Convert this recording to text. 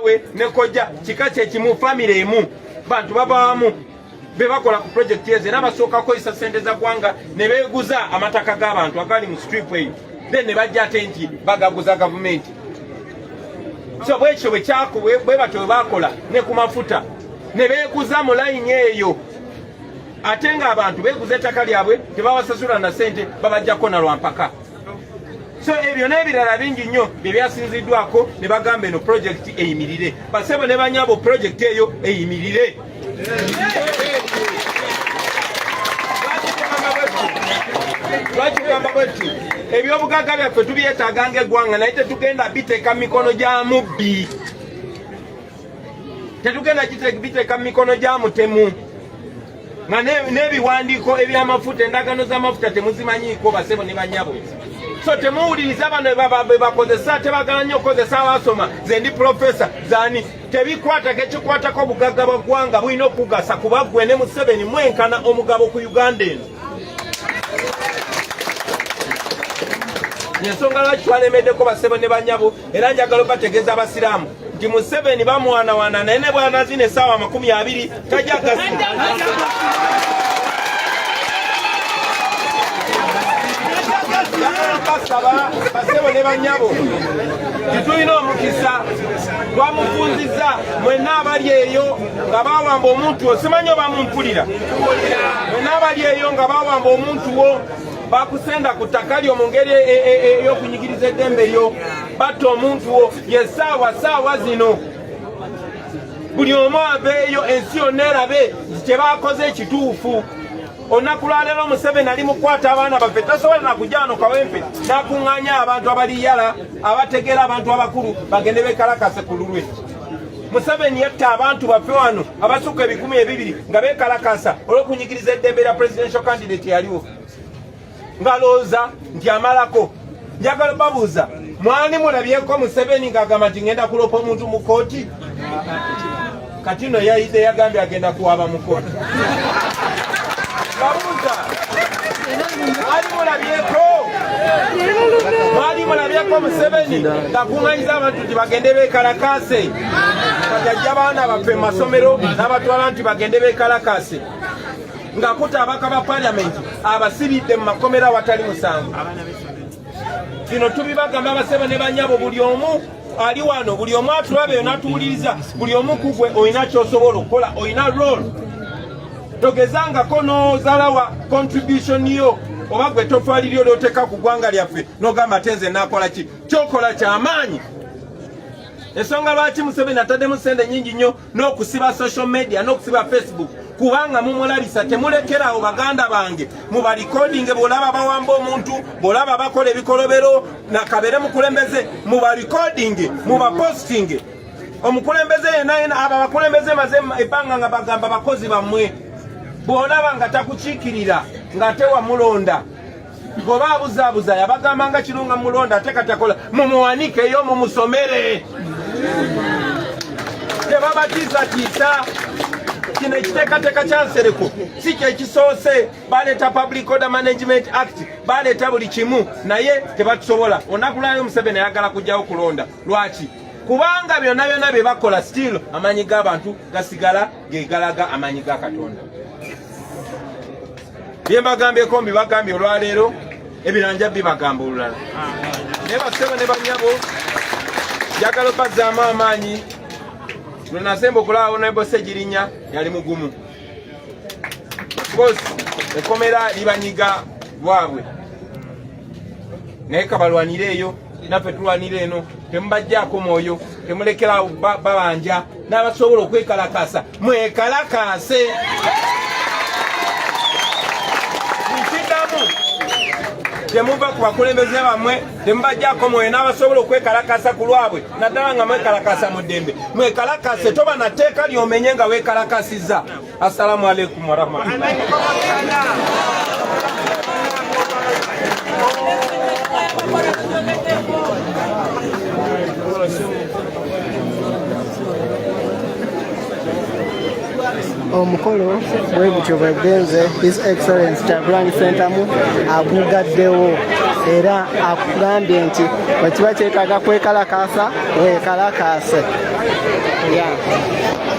We ne kojja kika kyekimu, famire emu, bantu babawamu be bakola ku projekiti ezo, era basooka kukozesa sente za ggwanga ne beeguza amataka g'abantu agali mu strip eyo, then ne bajja ate nti bagaguza gavumenti. So bwekyo bwe batyo bwe bakola ne ku mafuta, ne beeguza mu layini eyo, ate ng'abantu beeguza ettaka lyabwe, tebabasasula na sente, babajjako na lwampaka. So ebyo n'ebirala bingi nnyo bye byasinziddwako ne bagamba eno projekiti eyimirire. Basebo ne banyabo, projekiti eyo eyimirire. Lwaki tugamba bwe tuti? Ebyobugagga byaffe tubyetaaga ng'eggwanga, naye tetugenda biteeka mu mikono gya mubbi, tetugenda biteeka mu mikono gya mutemu, nga n'ebiwandiiko eby'amafuta, endagaano z'amafuta temuzimanyiiko, basebo ne banyabo. So temuwuliriza bano be bakozesa, tebagala nnyo okukozesa abasoma, ze ndi profesa zani, tebikwatako. Ekikwatako obugagga bwa ggwanga bulina okugasa, kuba ggwe ne Museveni mwenkana omugabo ku Uganda eno. Ensonga lwaki twalemeddeko, basebo ne banyabo, era njagala obategeeza abasiraamu nti Museveni bamuwanawana, naye ne bwanazina essaawa 20 tajja gasiba. Basaba basebo ne banyabo, tetulina omukisa, twamufunziza. Mwenna abali eyo nga bawamba omuntu wo, simanyi oba mumpulira, mwenna abali eyo nga bawamba omuntu wo, bakusenda ku ttaka lyo mu ngeri ey'okunyigiriza eddembe lyo, batta omuntu wo, ye saawa saawa zino buli omu aveeyo, ensi yonna erabe nti kyebakoze ekituufu. Olunaku lwaleero Museveni ali mukukwata abaana baffe, tasobola nakujja wano Kawempe n'akuŋŋaanya abantu abaliyala, abategeera, abantu abakulu bagende bekalakase ku lulwe. Museveni yatta abantu baffe wano abasukka 2000 nga bekalakasa olw'okunyigiriza eddembe lya presidential candidate yaliwo, ng'alowooza nti amalako. Njagala babuuza, mwani mulabyeko Museveni ng'agamba nti ngenda kulopa omuntu mu kooti? Kati no yayidde yagambye agenda kuwaba mu kooti. Babuuza, mwali mulabyeko Museveni ng'akuŋŋanyiza abantu nti bagende beekalakaase? Kati ajja baana baffe mu masomero n'abatwala nti bagende beekalakaase, ng'akuta abaka ba paliamenti abasibidde mu makomera awatali musango. Bino tubibagamba, abasebo ne banyabo, buli omu ali wano, buli omu atulaba eyo n'atuwuliriza, buli omu kugwe olina kyosobola okukola, olina role. Togezangako n'ozalawa contribution yo, oba gwe tofaali lyo lyoteeka ku ggwanga lyaffe, n'ogamba ate nze naakola ki? Kyokola kyamaanyi. Ensonga lwaki Museveni ataddemu sente nyingi nnyo n'okusiba social media n'okusiba Facebook, kubanga mumulabisa. Temulekerawo, baganda bange, mubalikodinge. Bw'olaba bawamba omuntu, bw'olaba bakola ebikolobero, nakabere mukulembeze, mubalikodinge, mubapostinge. Omukulembeze yenna yena, abo abakulembeze maze ebbanga nga bagamba bakozi bammwe, bw'olaba nga takukiikirira, ng'ate wamulonda, goba abuzaabuza, yabagamba nga kirunga mulonda, ate kati akola, mumuwanikeyo, mumusomere. Tebabatiisatiisa. Kino ekiteekateeka kya Nsereko si kyekisoose. Baleeta Public Order Management Act, baleeta buli kimu, naye tebatusobola. Olunaku lwayo Museveni ayagala kujjawo kulonda. Lwaki? Kubanga byonna byonna bye bakola, still amaanyi g'abantu gasigala gegalaga amaanyi ga Katonda. Bye mbagambyeko mbibagambye olwaleero, ebiranja bibagamba olulala. Naye basebo ne banyabo, njagala obazzaamu amaanyi. Lwenasemba okulaba Honorable Segirinya yali mugumu. Of course ekomera libanyiga lwabwe, naye kabalwanire eyo, naffe tulwanire eno. Temubajjaako mwoyo, temulekerawo babanja. N'abasobola okwekalakasa, mwekalakase. Nkiddamu, temuva ku bakulembeze bammwe, temubajjaako mwoyo. N'abasobola okwekalakasa ku lwabwe, naddala nga mwekalakasa mu ddembe, mwekalakase. Toba na tteeka lyomenye nga weekalakasizza. Assalamu alaikum warahmatullahi. Omukolo bwe gutyo bwe gugenze. His Excellence Kyagulanyi Ssentamu agugaddewo, era akugambye nti bwe kiba kyetaaga kwekalakaasa, weekalakaase. Yeah.